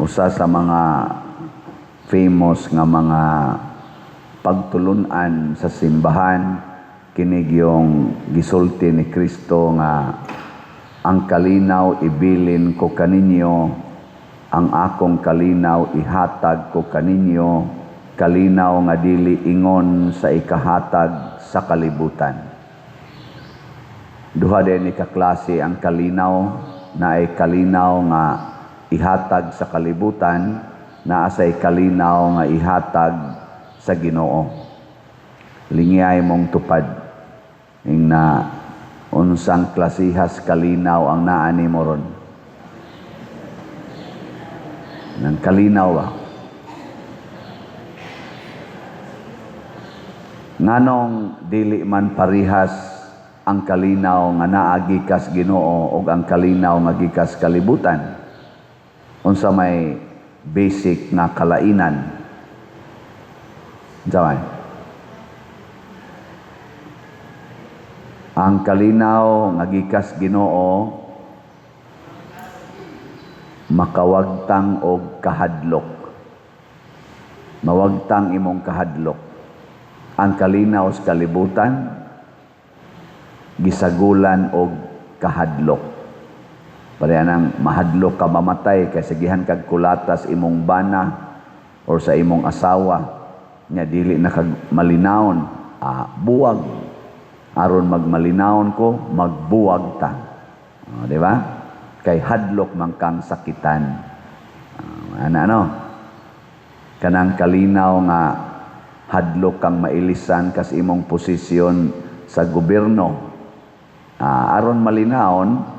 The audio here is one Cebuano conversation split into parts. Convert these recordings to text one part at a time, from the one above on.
Usa sa mga famous nga mga pagtulunan sa simbahan kinig yung gisulti ni Kristo nga ang kalinaw ibilin ko kaninyo, ang akong kalinaw ihatag ko kaninyo, kalinaw nga dili ingon sa ikahatag sa kalibutan. Duha din ni kaklase ang kalinaw, naay kalinaw nga ihatag sa kalibutan, naa say kalinaw nga ihatag sa Ginoo. Lingiyay mong tupad ing na unsang klasihas kalinaw ang naa nimo ron. Nang kalinaw ba? Nganong dili man parihas ang kalinaw nga naa gikas Ginoo ug ang kalinaw nga gikas kalibutan? Unsa may basic nga kalainan? Unsa may? Ang kalinaw nga gikas Ginoo makawagtang og kahadlok. Mawagtang imong kahadlok. Ang kalinaw sa kalibutan gisagulan og kahadlok. Pareha nang mahadlok ka mamatay kay sigihan kag kulatas imong bana or sa imong asawa nya dili na kag malinawon, buwag. Aron magmalinawon ko, magbuwag ta. Di ba? Kay hadlok man kang sakitan. Ana ano? Kanang kalinaw nga hadlok kang mailisan kas imong posisyon sa gobyerno. Aron malinawon,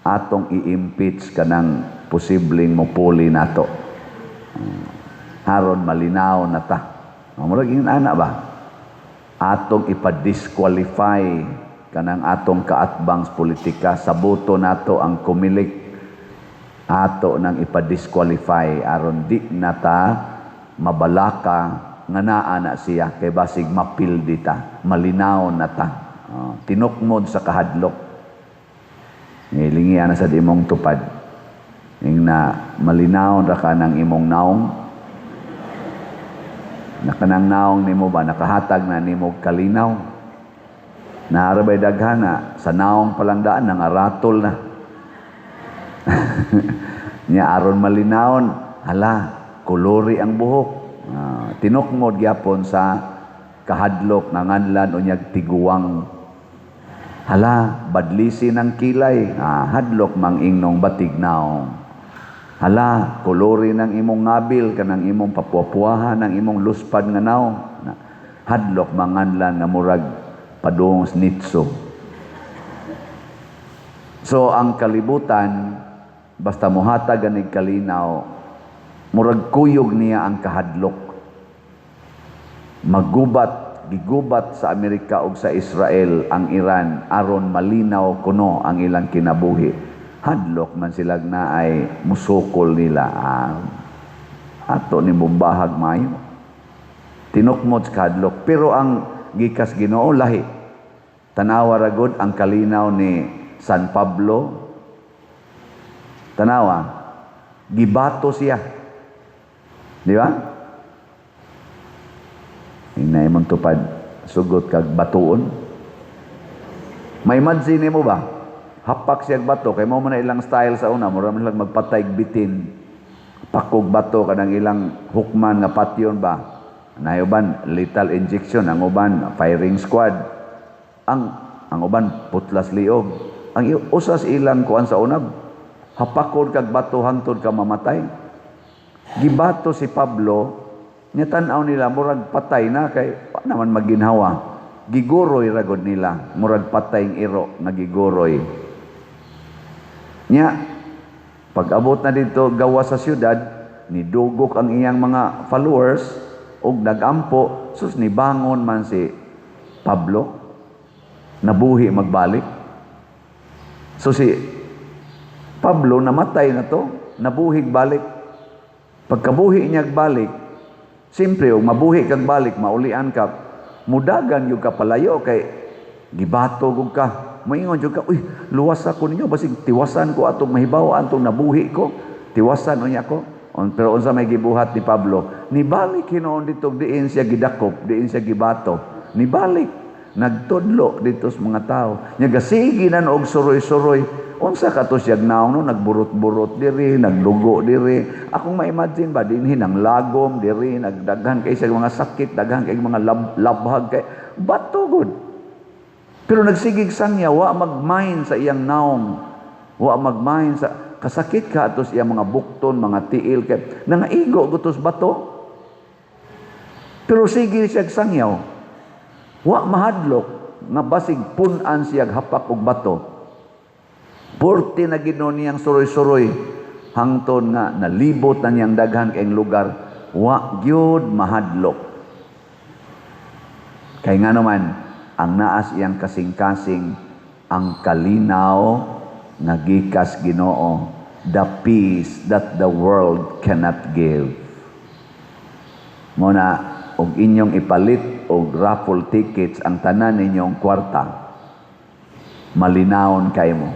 atong i-impeach kanang posibleng mupuli nato. Aron malinaw na ta. Murag ingon ana ba? Atong ipa-disqualify kanang atong kaatbang sa politika sa boto nato ang kumilik, ato nang ipa-disqualify aron di na ta mabalaka nga naa na siya kay basig mapildi ta, malinaw na ta. Tinukmod sa kahadlok. Nilingian na sa imong tupad. Ing na malinaw ra ka ng imong naong. Nakanang naong nimo ba nakahatag na nimo kalinaw? Naarabay daghana sa naong palang daan nangaratol na. Nya aron malinawon, hala, kulori ang buhok. Tinukmod gyapon sa kahadlok nga nganlan unyag tiguang. Hala, badlisi ng kilay, hadlok mang ingnong batig naong. Hala, kulori ng imong ngabil, kanang imong papuapuahan, ng imong luspad nga naong. Hadlok manganlan nga murag padung snitso. So ang kalibutan, basta muhatag ganig kalinaw, murag kuyog niya ang kahadlok. Magubat, gigubat sa Amerika ug sa Israel ang Iran aron malinaw kuno ang ilang kinabuhi. Hadlok man sila na ay musukol nila. Ato ni bumbahag mayo. Tinukmod sa kahadlok. Pero ang gikas Ginoo lahi. Tanawa ra gud ang kalinaw ni San Pablo. Tanawa, gibato siya. Di ba? Hinay mong tupad, sugot kag batuon. May madzi nimo ba? Hapak siya bato, kay mo man na ilang style sa una, mura man lang magpatay bitin. Pakog bato kanang ilang hukman nga patyon ba? Nay uban lethal injection, ang uban firing squad. Ang uban putlas liog. Ang usas ilang kuan sa una, hapakon kag bato hangtod ka mamatay. Gibato si Pablo, nya tan-aw nila murag patay na kay wa naman maginhawa. Giguroy ra gud nila, murag patay ang iro nga giguroy. Nya pag-abot na dito gawa sa syudad, nidugok ang iyang mga followers og nagampo, sus nibangon man si Pablo, nabuhi magbalik. So si Pablo namatay na to, nabuhi balik. Pagkabuhi niya balik, siyempre, og mabuhi kag balik, maulian ka, mudagan yung kapalayo kay gibato gud ka. Moingon jud ka, uy, luwas ako ninyo, basig tiwasan ko atong mahibaw-an atong nabuhi ko, tiwasan unya ko. Pero unsa may gibuhat ni Pablo? Nibalik hinuon dito diin siya gidakop, diin siya gibato. Nibalik, nagtudlo dito sa mga tao. Nya gasigi na og suroy-suroy. Unsa kato siya naong no, nagburot-burot diri, nagdugo diri. Akong ma-imagine ba dinhi nang lagom diri, nagdaghan kay siya mga sakit, daghan kay mga labhag kay bato gud. Pero nagsigig sangya, wa mag-mind sa iyang naong. Wa mag-mind sa kasakit ka atos iyang mga bukton, mga tiil kay nangaigo gutos bato. Pero sige siya sangyaw. Wa mahadlok nga basig pun-an siya hapak og bato. Purti na gid niyang suroy-suroy hangton nga nalibot na niyang daghan kayong lugar, wa gyud mahadlok. Kay nga naman ang naas iyang kasing-kasing ang kalinaw nga gikas Ginoo, the peace that the world cannot give. Muna og inyong ipalit og raffle tickets ang tanan ninyong kwarta, malinawon kay mo.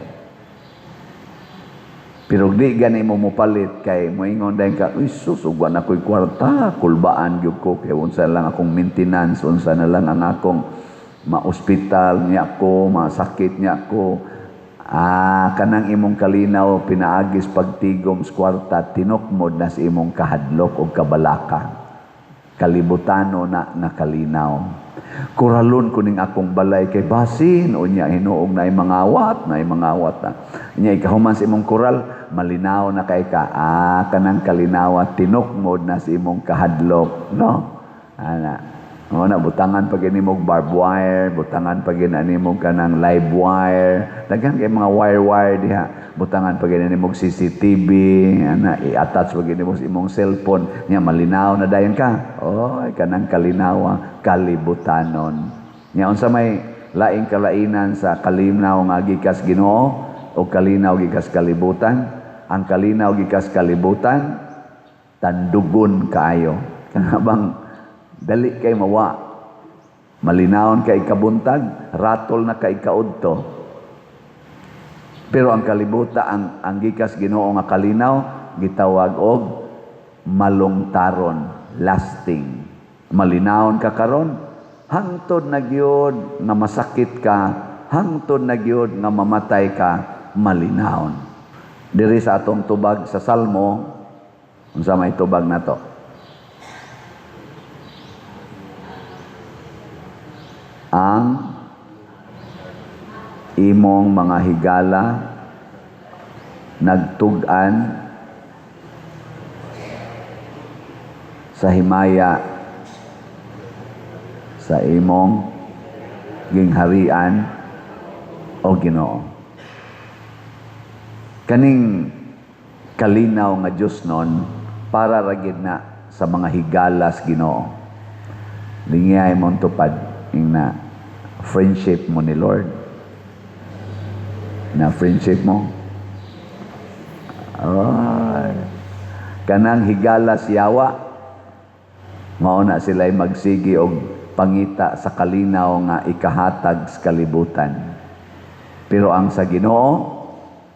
Pero di gani mo mopalit kay moingon dayon ka, "Uy sus, ug wa na ko'y kwarta, kulbaan gyud ko kay unsa lang akong maintenance, unsa na lang ang akong ma-ospital niya ko, masakit niya ko." Ah, kanang imong kalinaw pinaagis pagtigom sa kwarta, tinukmod na sa imong kahadlok o kabalaka. Kalibutano na nga kalinaw. Kuralon ko ning akong balay kay basin unya hinuog na mangawat, na mangawat na. Nya ikahuman sa imong kural, malinaw na kay ka. Ah, kanang kalinawa tinukmod na sa imong kahadlok, no? Ana. O na, butangan pa gini mong barbed wire, butangan pa gini ani mo kanang live wire, daghan kay mga wire-wire diha. Butangan pa gini nimo CCTV, ana, i-attach pa gini mo sa imong cellphone, nya malinaw na dayon ka. Oy, kanang kalinawa, kalibutanon. Nya unsa may laing kalainan sa kalinaw nga gikas Ginoo o kalinaw gikas kalibutan? Ang kalinaw gikas kalibutan tandugon kaayo. Kana bang dali kay mawa, malinawon kay kabuntag, ratol na kay kaudto. Pero ang kalibuta, ang gikas Ginoo nga kalinaw gitawag og malungtaron, lasting. Malinawon ka karon hangtod na gyud nga masakit ka, hangtod na gyud nga mamatay ka, malinawon. Diri sa atong tubag sa Salmo, unsa may tubag nato? Ang imong mga higala nagtug-an sa himaya sa imong gingharian o Ginoo. Kaning kalinaw nga Dios nun para ra gid na sa mga higalas Ginoo. Lingiyay mong tupad ing na friendship mo ni Lord. Na friendship mo. Ay. Kanang higalas yawa, mao na sila'y magsigi og pangita sa kalinaw nga ikahatag sa kalibutan. Pero ang sa Ginoo,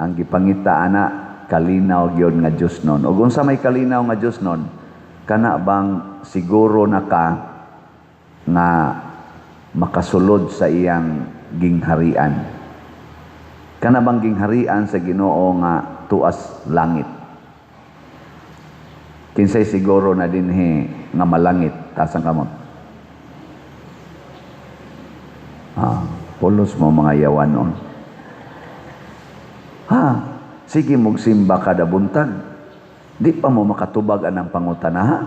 ang gipangita ana kalinaw gyud nga Dios nun. Ug unsa may kalinaw nga Dios nun? Kana bang siguro na ka nga makasulod sa iyang gingharian? Kana bang gingharian sa Ginoo nga tuas langit? Kinsay siguro na dinhi nga malangit? Taas ang kamot. Ah, pulos mo mga yawanon. Ha, sige mugsimba kada buntag. Di pa mo makatubag anang pangutana, ha?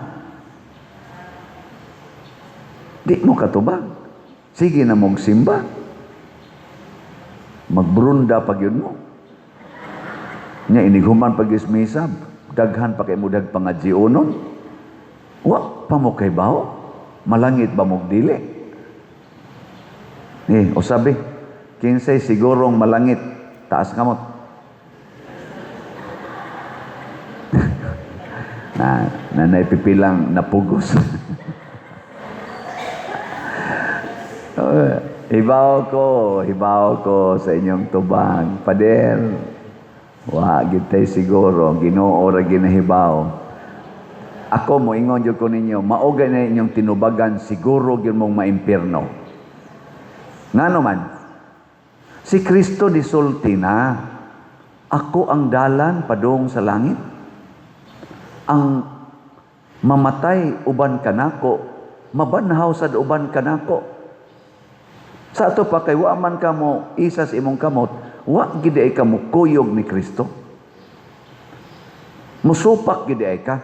Di mo katubag. Sige na mugsimba. Magbrunda pag yun mo. Nya inighuman pag ismisa, daghan pa kay mudag pangadzionon. Wa pa mo kay bawo. Malangit ba mog dili? O sabi, kinsay sigurong malangit, taas kamot. Na nanay pipilang napugos. Hibaw ko sa inyong tubang. Pader, wa gitay siguro, Ginoo ra ginahibaw. Ako moingon jud ko ninyo, mao na inyong tinubagan, siguro gyud mong maimpierno. Ngano man? Si Kristo disulti na, "Ako ang dalan padung sa langit. Ang mamatay uban kanako, mabanhaw sad uban kanako." Sa ato pa kay wa man kamo isas imong kamot, wa gid ay ka mukuyog ni Kristo. Musupak gid ay ka.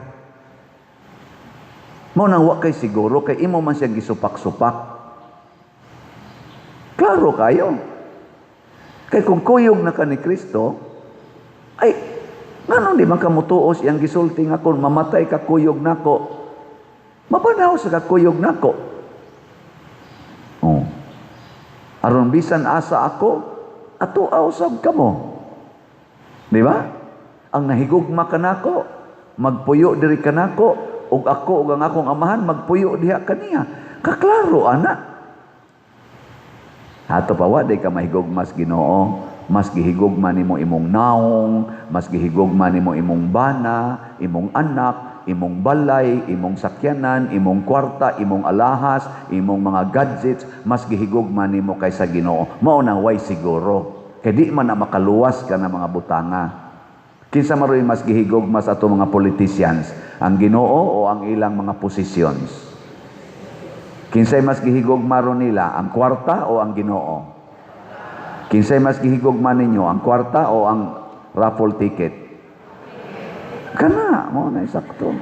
Mao nang wa kay siguro kay imo man siya gisupak-supak. Klaro kayo. Kay kung kuyog na ka ni Kristo, ay, nganong di man ka mutuos iyang gisulti nga kung mamatay ka kuyog nako, mabanhaw sa ka kuyog nako? Oh. Aron bisan asa ako, ato usab kamo. Di ba? Ang nahigugma kanako, magpuyo diri kanako, ug ako ug ang akong Amahan magpuyo diha kaniya. Kaklaro ana. Ato pa wa di ka mahigugma sa Ginoo, mas gihigugma nimo imong naong, mas gihigugma nimo imong bana, imong anak, imong balay, imong sakyanan, imong kwarta, imong alahas, imong mga gadgets, mas gihigugma nimo kaysa Ginoo. Mao na way siguro. Kay di man na makaluwas ka na mga butanga. Kinsa maroy mas gihigugma sa ato mga politicians? Ang Ginoo o ang ilang mga positions? Kinsay mas gihigugma ron nila, ang kwarta o ang Ginoo? Kinsay mas gihigugma ninyo, ang kwarta o ang raffle ticket? Kana, mao na sakto.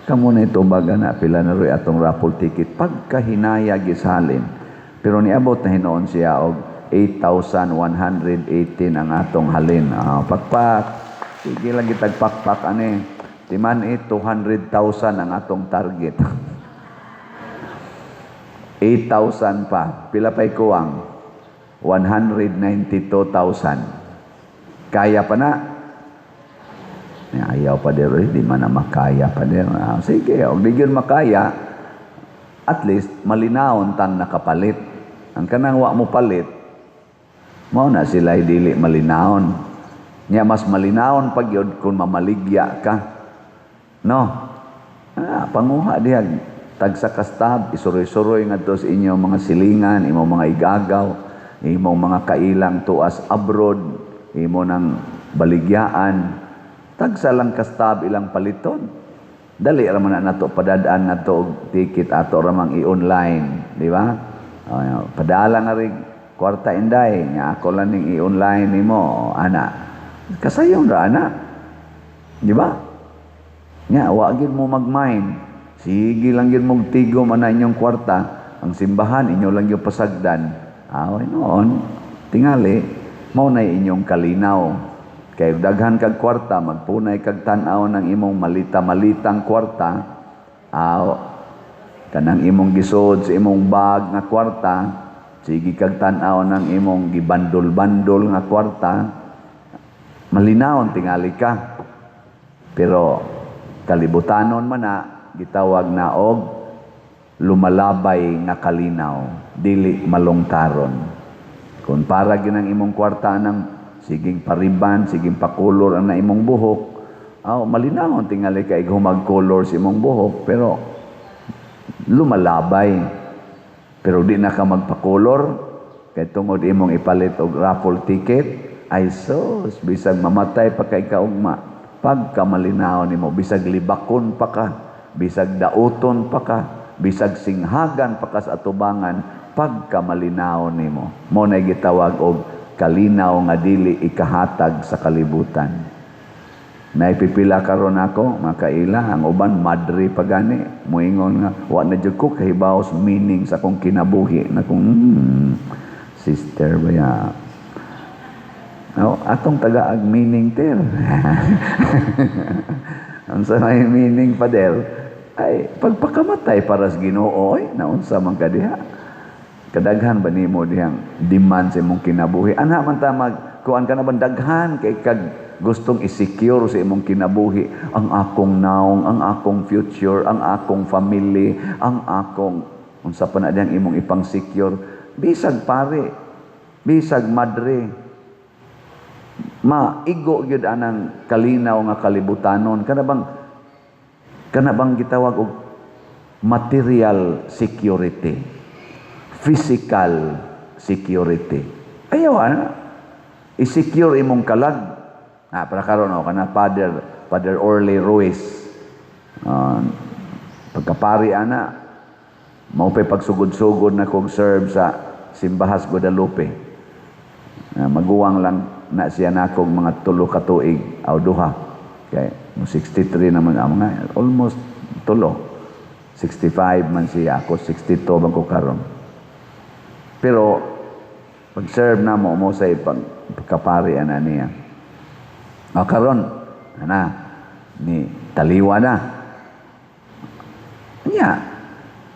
Kamo na itubaga na pila na ro'y atong raffle ticket pagkahinaya gisalin. Pero niabot na hinuon siya og 8,118 ang atong halin. Ah, pakpak. Sige lang gitag pakpak ani. Timan it 200,000 ang atong target. 8,000 pa. Pila pa'y kuwang? 192,000. Kaya pa na? Ayaw pa dero, di man na makaya pa dero. Ah, sige, og di gyud makaya, at least malinawon tang nakapalit. Ang kanang wa mo palit, mao na sila dili malinawon. Nya mas malinawon pag yun kung mamaligya ka. No? Ah, panguha diha tagsa kastab, isuroy-suroy ngadto sa inyong mga silingan, imong mga igagaw, imong mga kailang tuas abroad, imo nang baligyaan. Tagsa lang kastab ilang paliton. Dali ra man na nato padadaan nato og ticket, ato ra mang i-online, di ba? Oh, padala na rin kwarta, inday, nya ako lang ning i-online nimo, ana. Kasayon ra ana. Di ba? Nya wa gyud mo mag-mind. Sige lang gyud mong tigom ana inyong kwarta, ang simbahan inyo lang gyud pasagdan. Away noon, tingali mao na inyong kalinaw. Kay daghan kag kwarta, magpunay kag tan-aw ng imong malita-malitang kwarta, aw kanang imong gisod sa imong bag nga kwarta, sige kag tan-aw ng imong gibandol-bandol nga kwarta, malinawon tingali ka. Pero kalibutanon man na, gitawag na og lumalabay nga kalinaw, dili malungtaron. Kung para ginang imong kwarta ng siging pariban, siging pakulor ang na imong buhok, aw malinawon tingali ka humag color sa imong buhok, pero lumalabay. Pero di na ka magpakulor, kay tungod imong ipalit og raffle ticket, ay sus, bisag mamatay pa kay kaugma, pagka malinaw nimo, bisag libakon pa ka, bisag dauton pa ka, bisag singhagan pa ka sa atubangan, pagka malinaw nimo. Mao na gitawag og kalinaw nga dili ikahatag sa kalibutan. Naipipila karon ako, makaila, ang uban madre pa gani, moingon nga wa na jud ko kahibaw sa meaning sa akong kinabuhi na kung sister ba ya. Oh, atong tagaag meaning ter. Unsa may meaning, pader? Ay pagpakamatay para sa Ginoo, oy, naunsa man ka diha? Kadaghan ba nimo dihang demand sa imong kinabuhi? Anha man ta mag kuan ka na ban daghan kay kag gustong i-secure sa imong kinabuhi, ang akong naong, ang akong future, ang akong family, ang akong unsa pa na dihang imong ipang-secure. Bisag pare, bisag madre, maigo gyud anang kalinaw nga kalibutanon kana bang Kana bang gitawag og material security, physical security. Ayaw ana. I-secure imong kalag. Ah, para karon, oh, kana Father Orly Ruiz. Pagkapari ana, mao pa'y pagsugod-sugod na kog serve sa Simbahas Guadalupe. Maguwang lang na siya nakong mga 3 ka tuig aw 2. Kay mo 63 naman ang mga almost 3. 65 man siya, ako 62 man ko karon. Pero pag-serve na mo mo sa pag pagkapari ana niya. O karon ana ni taliwa na. Nya,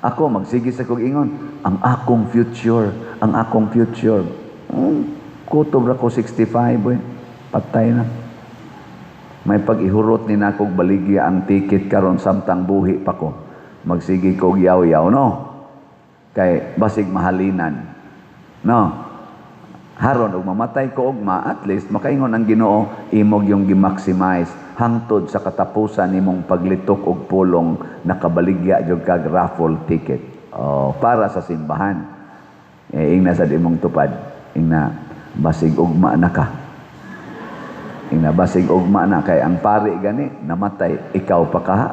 ako magsige sa kog ingon, ang akong future, ang akong future. Kutob ra ko 65, boy. Patay na. May pag-ihurot ni nakog baligya ang ticket karon samtang buhi pa ko. Magsige kog yaw-yaw, no? Kay basig mahalinan. No? Haron og mamatay ko ugma, at least makaingon ang Ginoo, imong yung gi-maximize hangtod sa katapusan nimong paglitok og pulong, nakabaligya jud kag raffle ticket. Oh, para sa simbahan. Eh, ingna sa imong tupad, ingna basig ugma na ka. Ingna basig ugma na kay ang pari gani namatay, ikaw pa kaha.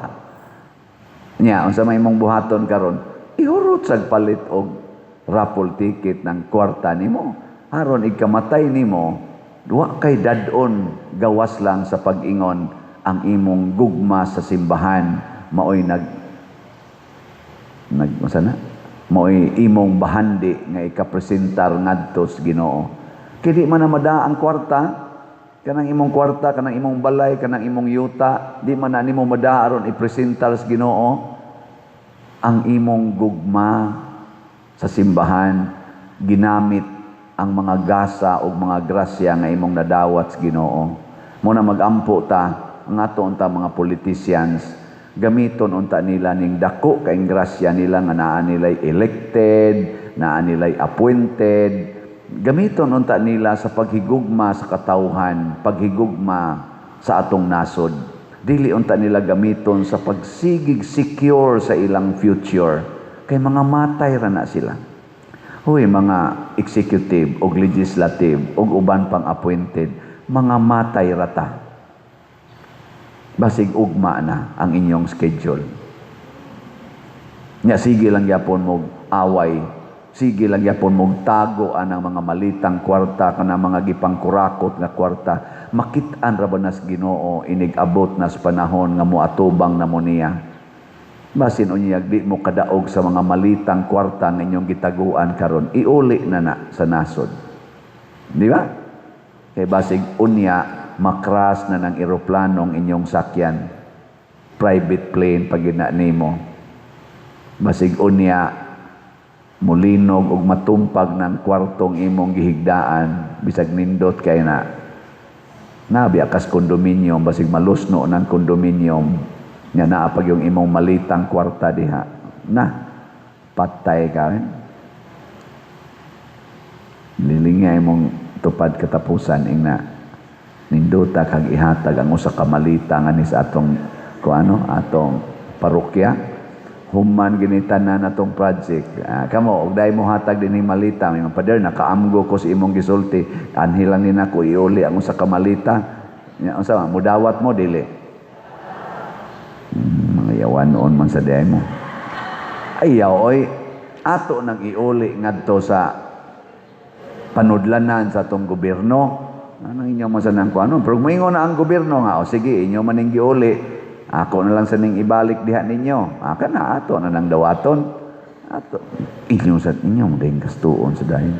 Nya, unsa may imong buhaton karon? Ihurot sag palit og raffle ticket ng kwarta nimo. Aron ikamatay nimo, wa kay dad-on gawas lang sa pag-ingon ang imong gugma sa simbahan maoy nag nag unsa na? Maoy imong bahandi nga ikapresentar ngadto sa Ginoo. Kay di man na madaa ang kwarta, kanang imong kwarta, kanang imong balay, kanang imong yuta, di man na nimo madaa aron ipresentar sa Ginoo ang imong gugma sa simbahan, ginamit ang mga gasa o mga grasya nga imong nadawat sa Ginoo. Mo na magampo ta ang ato unta mga politicians, gamiton unta nila ning dako kay grasya nila nga naa nilay elected, naa nilay appointed, gamiton unta nila sa paghigugma sa katawhan, paghigugma sa atong nasod. Dili unta nila gamiton sa pagsigig secure sa ilang future kay mga matay ra na sila. Huy, mga executive o legislative o uban pang appointed, mga matay rata. Basig ugma na ang inyong schedule. Nya sige lang gyapon mo away, sige lang gyapon mo tago anang mga malitang kwarta, kanang mga gipangkurakot nga kwarta. Makit-an ra ba nas Ginoo inig abot nas panahon nga moatubang na mo niya? Basin unyag di mo kadaog sa mga malitang kwarta nga inyong gitaguan karon, iuli na na sa nasod. Di ba? Kay basig unya makras na ng eroplanong inyong sakyan. Private plane pag gina nimo. Basig unya mulinog og matumpag ng kwartong imong gihigdaan, bisag nindot kay na. Nabiya kas kondominium, basig malusno ng kondominium nga naa pag yung imong malitang kwarta diha. Na, patay ka. Eh? Lilingay imong tupad katapusan, ingna nindota kag ihatag ang usa ka malita nga ni sa atong kuano, atong parokya, human gini tanan atong project. Ah, kamo og dai mo hatag dinhi malita, may mga pader nakaamgo ko sa imong gisulti, anhi lang ni nako iuli ang usa ka malita. Nya unsa man mudawat mo, dili? Mga yawan noon man sa diay mo. Ayaw oy, ato nang iuli ngadto sa panudlanan sa atong gobyerno. Anong inyo man sa nang kuano? Pero moingon na ang gobyerno nga, o sige, inyo man ning giuli. Ako na lang sa ning ibalik diha ninyo. Aka na ato na nang dawaton. Ato inyo sa inyo mo dayong gastuon sa dayon.